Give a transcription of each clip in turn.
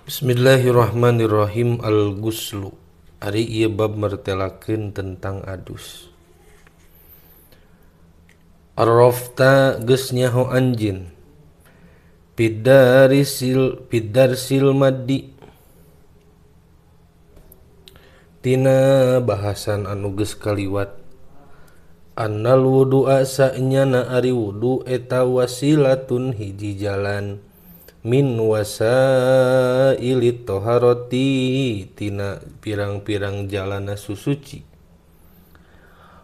Bismillahirrahmanirrahim. Al-Ghuslu. Ari ieu bab mertelakeun tentang adus. Arrafta geus nyaho anjeun pidarisil maddi tina bahasan anu geus kaliwat. Annal wudu'a sa'nyana ari wudu eta wasilatun hiji jalan min wasailit toharoti tina pirang-pirang jalana susuci.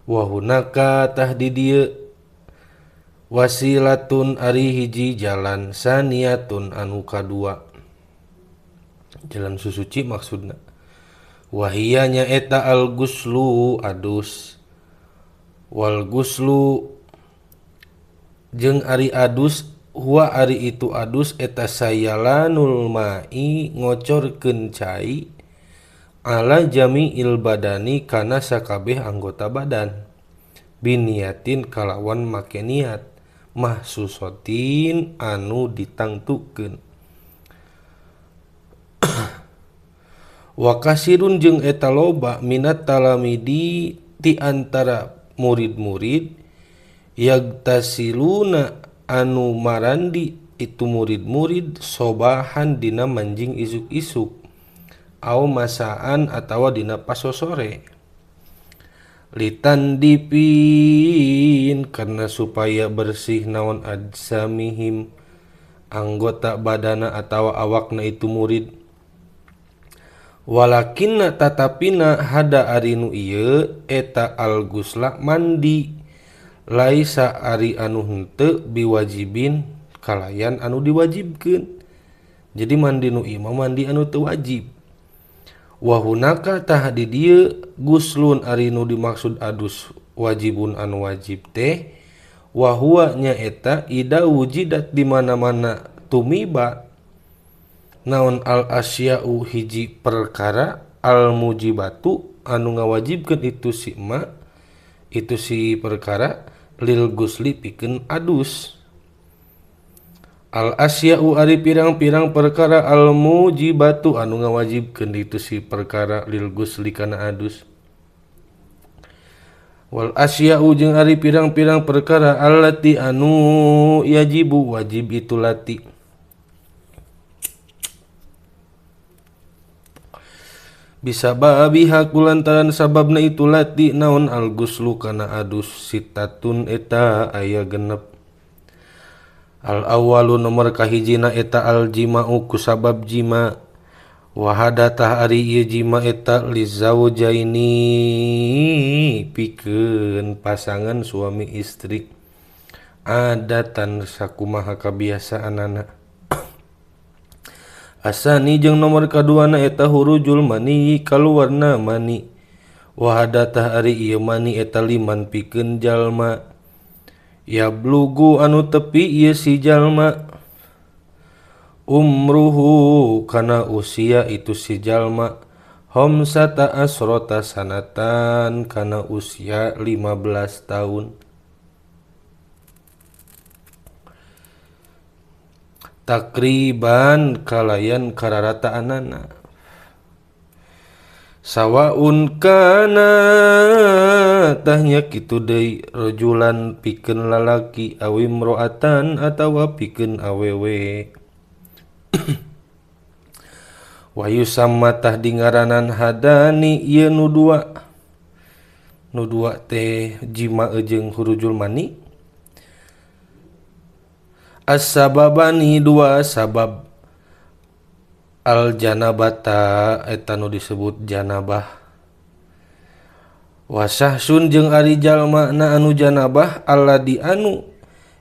Wa hunaka tah di dieu wasilatun ari hiji jalan saniatun anu kadua, jalan susuci maksudna. Wahia nyaeta al guslu adus, wal guslu jeung ari adus, huwa ari itu adus eta sayalanul ma'i ngocorkeun cai ala jami'il badani kana sakabeh anggota badan biniatin kalawan make niat mahsusotin anu ditangtukeun. Wa kasirun jeung eta loba minat talamidi ti antara murid-murid yagtasiluna anu marandi itu murid-murid sobahan dina manjing isuk-isuk au masaan atawa dina pasosore litandipin karena supaya bersih naon ajsamihim anggota badana atawa awakna itu murid. Walakinna tatapina hada ari nu ieu eta al-gusla mandi laisa ari anu henteu biwajibin kalayan anu diwajibkeun. Jadi mandi nu ieu mah mandi anu teu wajib. Wa hunaka tah di dieu guslun ari nu dimaksud adus wajibun anu wajib teh wa huwa nyaeta ida wujidat di mana-mana tumiba naon al asya'u hiji perkara al mujibatu anu ngawajibkeun itu si ma itu si perkara lil gusli pikeun adus. Al asya'u ari pirang-pirang perkara al mujibatu anu ngawajibkeun itu si perkara lil gusli kana adus. Wal asya'u jeung ari pirang-pirang perkara allati anu yajibu wajib itu lati bisa babiha kulantaran sababna itu lati naon al guslu kana adus sitatun eta aya genep. Al awalu nomor kahijina eta al jima'u kusabab jima wahadatah ari ieu jima eta lizaujaini pikeun pasangan suami istri adatan sakumaha kabiasaanana. Asani jeung nomor kaduana eta hurujul mani kaluarna mani wahadatah ari ieu mani eta liman pikeun jalma yablugu anu tepi ieu si jalma umruhu kana usia itu si jalma homsata asrota sanatan kana usia 15 tahun. Takriban kalayan kararataanana sawaun kana tahnya kitu deui rajulan pikeun lalaki awi mro'atan atawa pikeun awewe. Wa yusamma tah dingaranan hadani ieu nu dua teh jima jeung hurujul mani. As-sababani dua sabab al janabata eta nu disebut janabah. Wasahsun jeung ari jalma na anu janabah alladzi anu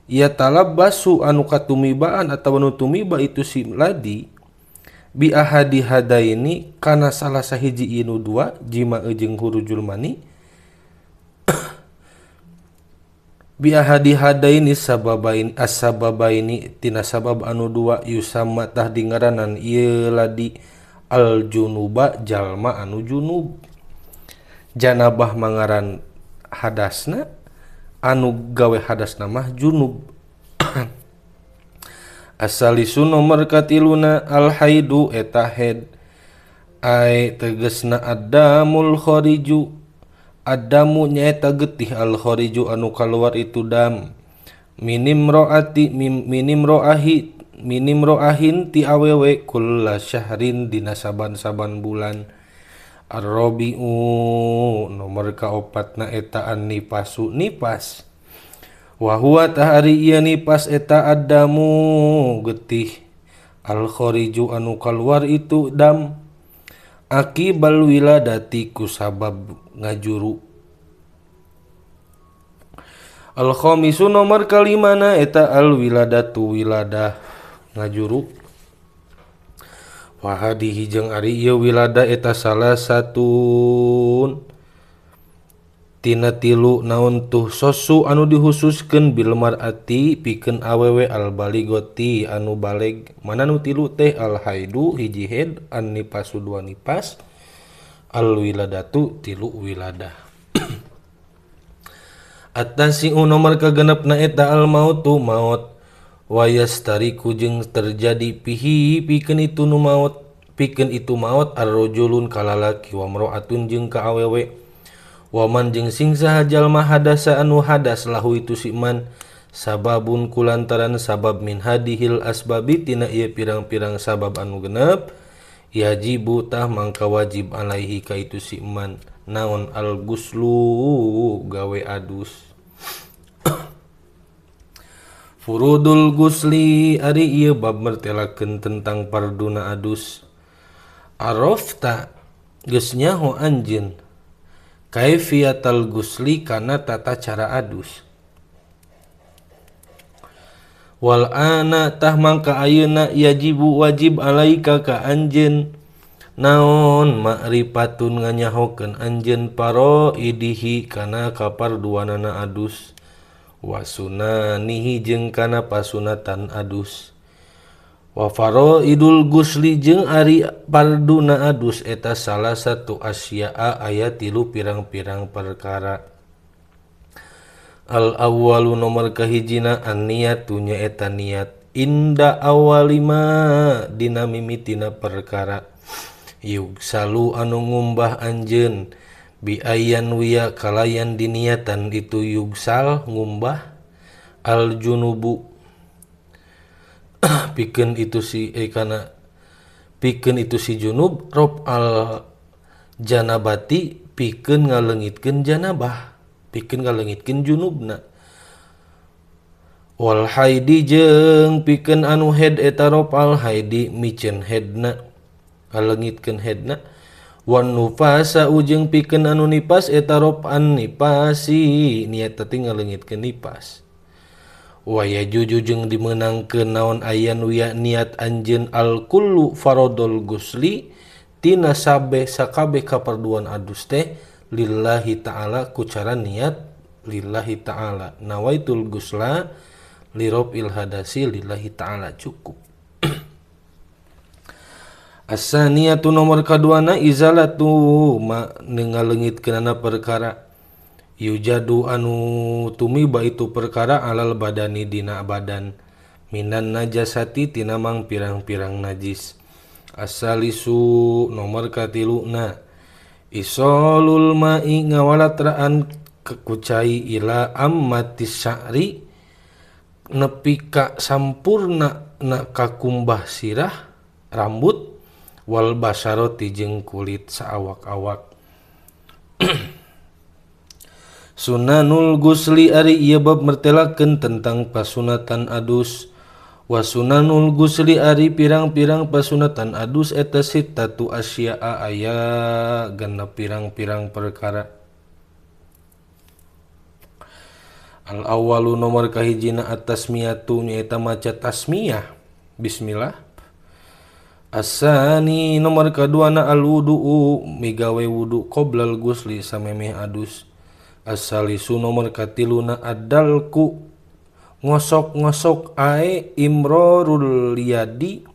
ya talabbasu anu katumibaan atawa nu tumiba itu si ladi bi ahadi hadaini kana salah sahiji nu dua jima jeung hurujul mani bi ahadi hadaini sababain as-sababaini tina sabab anu dua yusamma tah dingaranan ieu ladi al junuba jalma anu junub. Janabah mangaran hadasna anu gawe hadasna mah junub. Asalisu nomor katiluna al haidu eta haid ai tegasna adamul khariju adamu nyaeta getih al khariju anu kaluar itu dam minim roati minim roahi minim roahin ti awewe kulla syahrin dina saban-saban bulan. Ar-rabi'u nomor kaopatna eta an-nifasu nipas wa huwa tahari ieu nipas eta adamu getih al khariju anu kaluar itu dam akibal wiladati ku sabab ngajuru. Al khamisu nomor kalimana eta al wiladatu wiladah ngajuru. Wa hadihi jeung ari ieu wilada eta salah satun tina tilu naon tuh sosu anu dihususkeun bil mar'ati pikeun awewe al baligoti anu baleg. Mana nu tilu teh al haidu hiji haid, an nifasu dua nipas, al wiladatu tilu wiladah. At-tasi'u nomor kagenepna eta al mautu maut wayastariku jeung terjadi pihi pikeun itu nu maut pikeun itu maut arrojulun kalalaki wa mro'atun jeung ka awewe waman jeung sing saha jalma hadasa anu hadas lahu itu si man sababun kulantaran sabab min hadihil asbabi tina ieu pirang-pirang sabab anu genep yajibu tah mangka wajib alaihi ka itu si man naon al guslu gawe adus. Furudul gusli ari ieu bab mertelakeun tentang parduna adus. Arafta geus nyaho anjeun kaifiyatal gusli kana tata cara adus. Wal ana tah mangka ayeuna yajibu wajib alaika ka anjeun naon ma'rifatun nganyahokeun anjeun paroidihi kana kaparduanana adus wasunanihi jeung kana pasunatan adus. Wa faraidul gusli jeung ari parduna adus eta salah satu asya'a aya tilu pirang-pirang perkara. Al awwalu nomor kahijina an niyatu nyaeta niat inda awalima dina mimitina perkara yugsalu anu ngumbah anjeun bi ayan wiya kalayan diniatan itu yugsal ngumbah al junubu pikeun itu si kana pikeun itu si junub rob al janabati pikeun ngaleungitkeun janabah pikeun ngaleungitkeun junubna wal haidi jeung pikeun anu haid eta rob al haidi miceun haidna ngaleungitkeun haidna wan nufasa ujung pikeun anu nipas eta rob an nipasi niat teh ngaleungitkeun nipas. Waya juju jeung dimeunangkeun naon ayan wiya niat anjeun al kullu farodol gusli tina sabe sakabeh kaparduan adus teh lillahi ta'ala ku cara niat lillahi ta'ala nawaitul gusla lirobil hadasi lillahi ta'ala cukup. Asaniyatu nomor kaduana izalatu ma ngaleungitkeunana perkara yujadu anu tumiba itu perkara alal badani dina badan minan najasati tina mang pirang-pirang najis. Asalisu nomor katiluna isolul ma'i ngawalatraan kekucai ila ammatis sya'ri nepi ka sampurna na kakumbah sirah rambut wal basaroti jeung kulit saawak-awak. Sunanul gusli ari ieu bab mertelakeun tentang pasunatan adus. Wa sunanul gusli ari pirang-pirang pasunatan adus eta sittatu asya'a aya genep pirang-pirang perkara. Al awwalu nomor kahijina at-tasmiyatu nyaeta maca tasmiyah bismillah. Asani nomor kaduana al wudu'u migawe wudu qoblal gusli samemeh adus. Asalisu nomor katiluna adalku ngosok-ngosok ae imrorul yadi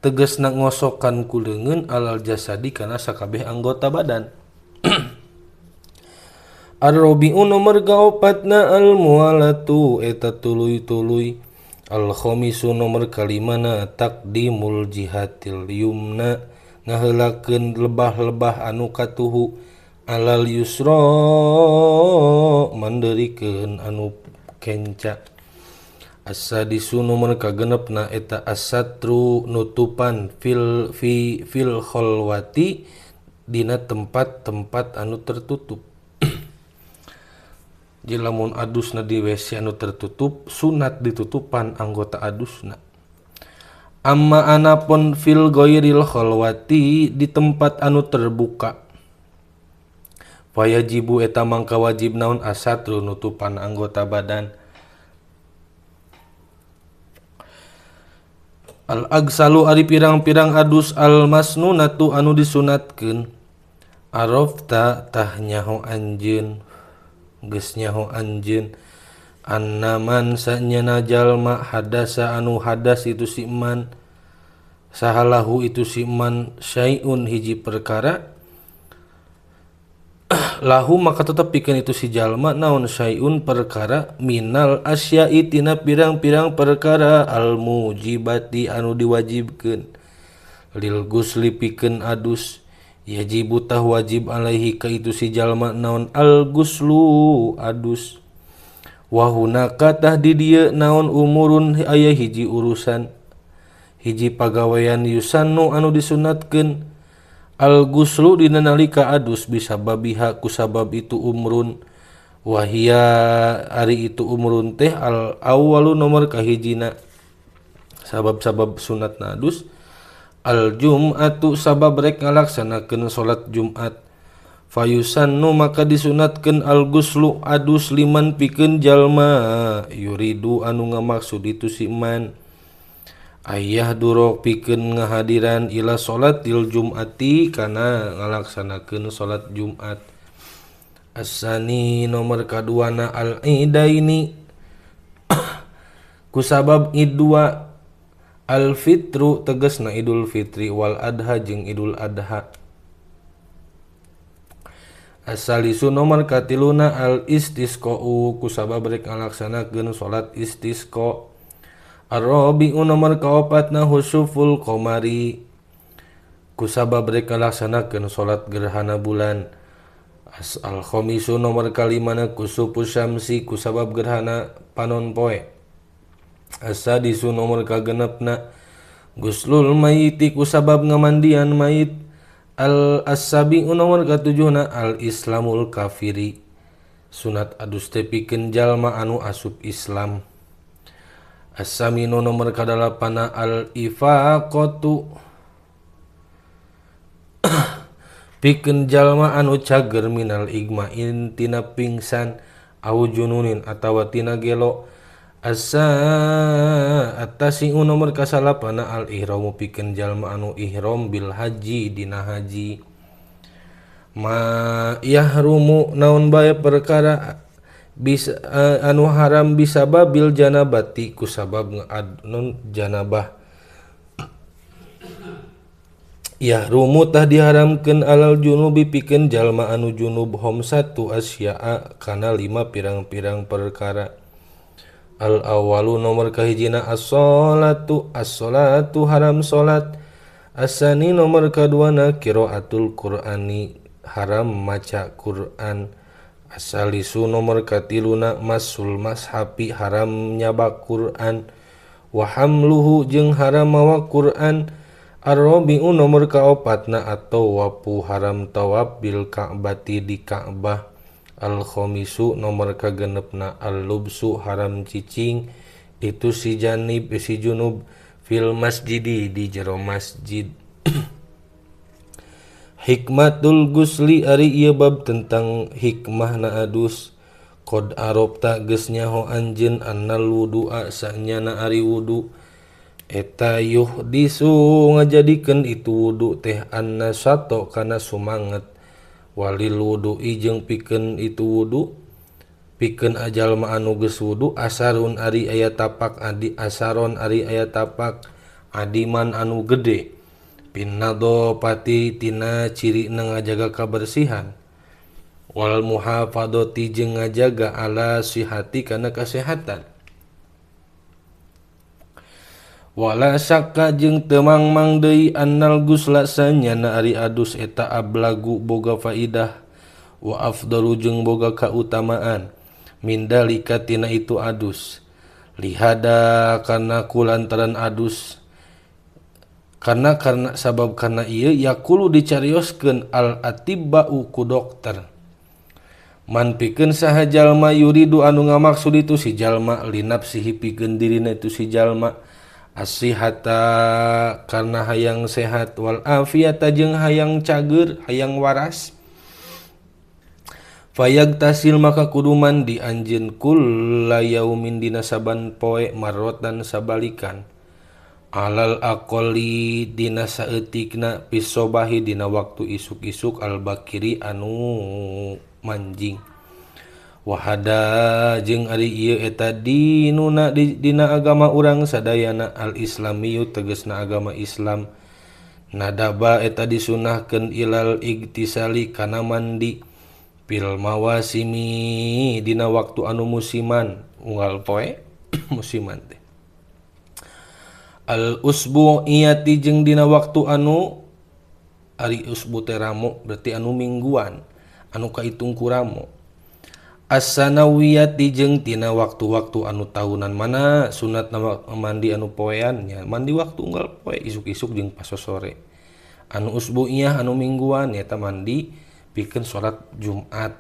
tegesna ngosokan ku leungeun alal jasadi kana sakabeh anggota badan. Ar-rabi'u nomor kaopatna al mualatu eta tuluy-tuluy Al khamisu nomor kalimana taqdimul jihatil yumna ngaheulakeun lebah-lebah anu katuhu alal yusra mandeurikeun anu kenca. As-sadisu nomor kagenepna eta as-satru nutupan fil fi fil kholwati dina tempat-tempat anu tertutup. Jadi lamun adusna di WC anu tertutup sunat ditutupan anggota adusna. Amma anapun fil ghairil kholwati di tempat anu terbuka fayajibu eta mangka wajib naon asatru nutupan anggota badan. Al agsalu ari pirang-pirang adus al masnunatu anu disunatkeun arafta tah nyaho anjeun geus nyaho anjeun annaman sanyana jalma hadasa anu hadas itu si man sahalahu itu si man syai'un hiji perkara lahu maka tetep pikeun itu si jalma naon syai'un perkara minal asya'i tina pirang-pirang perkara al mujibati anu diwajibkeun lil gusli pikeun adus yajibu tah wajib alaihi ka itu si jalma naon al guslu adus. Wa hunaka tah di dieu naon umurun aya hiji urusan hiji pagawean yusannu anu disunatkeun al guslu dina nalika adus bisababiha kusabab itu umrun wahia ari itu umrun teh al awwalu nomor kahijina sabab-sabab sunatna adus al jum'atu sabab rek ngalaksanakeun salat Jumat fayusannu maka disunatkeun al guslu adus liman pikeun jalma yuridu anu ngamaksud itu si man ayah durok pikeun ngahadiran ila salatil jum'ati kana ngalaksanakeun salat Jumat. Asani nomor kaduana al idaini kusabab id dua al fitru tegasna Idul Fitri wal Adha jeung Idul Adha. Asalisu nomor katiluna al istisqa'u kusabab rek ngalaksanakeun salat istisqa. Ar-rabi'u nomor kaopatna husuful qamari kusabab rek ngalaksanakeun salat gerhana bulan. Al khamisu nomor kalimana kusufus syamsi kusabab gerhana panon poe. As-sadisu nomor kagenepna guslul mayiti kusabab ngamandian mayit. Al as-sabi'u nomor katujuhna al islamul kafiri sunat adus teh pikeun jalma anu asup Islam. As-saminu nomor kadalapana al ifaqatu pikeun jalma anu cager minal igma'in tina pingsan au jununin atawa tina gelo. Asa atasi'u nomor kasalapana al ihramu pikeun jalma anu ihram bil haji dina haji. Ma yahrumu naon bae perkara bisa anu haram bisababil janabati kusabab non janabah. Yahrumu tah diharamkeun alal junubi pikeun jalma anu junub homsatu asya'a kana lima pirang-pirang perkara. Al awalu nomor kahijina as-salatu as-salatu haram salat. Asani nomor kaduana qiraatul Qur'ani haram maca Qur'an. Asalisu nomor katiluna masul mashafi haram nyabak Qur'an. Wa hamluhu jeung haram mawa Qur'an. Ar-rabi'u nomor kaopatna atau wapu haram tawaf bil Ka'bati di Ka'bah. Al khamisu nomor kagenepna al lubsu haram cicing itu si janib si junub fil masjidi di jero masjid. Hikmatul gusli ari ieu bab tentang hikmahna adus. Qad arabta geus nyaho anjeun annal wudu'a sanyana ari wudu eta yuhdisu ngajadikeun itu wudu teh annasato kana sumanget walil wudu'i jeung pikeun itu wudu pikeun ajalma anu geus wudu asarun ari aya tapak adi asaron ari aya tapak adiman anu gede pinnadopati tina cirina ngajaga kabersihan wal muhafadati jeung ngajaga ala sihati kana kasehatan. Wala syakka jeung teu mangmang deui annal gusla sanyana ari adus eta ablagu boga faidah wa afdalu jeung boga kautamaan min dalika tina itu adus lihada kana kulantaran adus karena sabab kana ieu yaqulu dicarioskeun al atibba'u ku dokter man pikeun saha jalma yuridu anu ngamaksud itu si jalma linapsihi pikeun dirina itu si jalma asihata karena hayang sehat wal afiata jeung hayang cager hayang waras fayagtasil maka kudu mandi anjeun kulla yaumin dina saban poe marrotan sabalikan alal aqalli dina saeutikna pisobahi dina waktu isuk-isuk al-bakiri anu manjing wahada jeung ari ieu eta dinuna dina agama urang sadayana al-islamiyu tegasna agama Islam nadaba eta disunahkeun ilal igtisali kana mandi fil mawasimi dina waktu anu musiman unggal poe musiman teh al usbu'iyati jeung dina waktu anu ari usbu teh ramo berarti anu mingguan anu kaitung ku ramo as-sanawiyati jeung tina waktu-waktu anu tahunan mana sunat mandi anu poean nya mandi waktu unggal poe isuk-isuk jeung pasosore anu usbu'iyah anu mingguan nyaeta mandi pikeun salat Jumat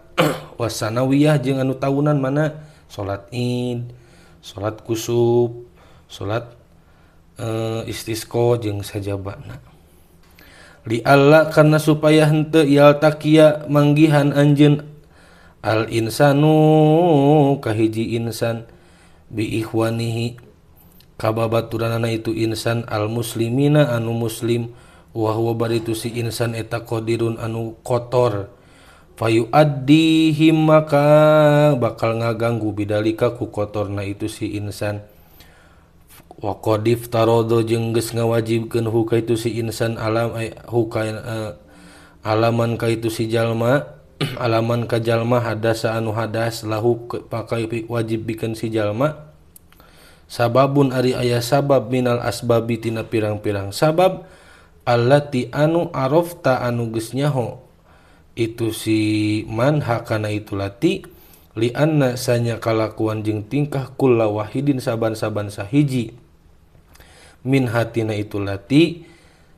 wasanawiyah jeung anu tahunan mana salat Id salat kusuf salat istisqa jeung sajabana li alla karena supaya henteu yaltaqiya manggihan anjeun al insanu kahiji insan bi ikhwanihi kababaturanana itu insan al muslimina anu muslim wa huwa baritu si insan eta qadirun anu kotor fayuaddihim maka bakal ngaganggu bidalika ku kotorna itu si insan wa qadif tarodo jeung geus ngawajibkeun huka itu si insan alam huka alaman ka itu si jalma alaman ka jalma hadasa anu hadas lahu pakai wajib bikeun si jalma sababun ari aya sabab minal asbabi tina pirang-pirang sabab allati anu arafta anu geus nyaho itu si man hakana itu lati li anna sanya kalakuan jeung tingkah kulla wahidin saban-saban sahiji min hatina itu lati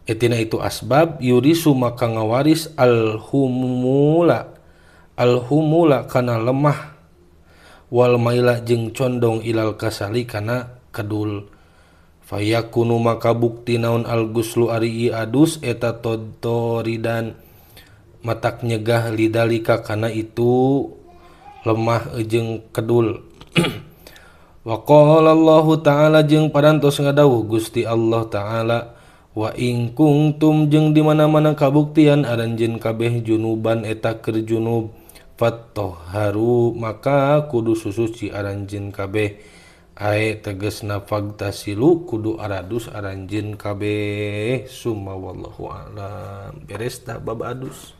etina itu asbab yurisu maka ngawaris alhumula alhumula kana lemah wal maila jeung condong ilal kasali kana kedul fayakunu maka bukti naon al-guslu ari adus eta toridan matak nyegah lidalika kana itu lemah jeung kedul. Wa qala Allahu ta'ala jeung parantos ngadawuh Gusti Allah ta'ala wa in kuntum jeung di mana-mana kabuktian aranjeun kabeh junuban eta keur junub fattoharu maka kudu susuci aranjeun kabeh ae tegasna fagtasilu kudu aradus aranjeun kabeh summa wallahu a'lam. Beres tah bab adus.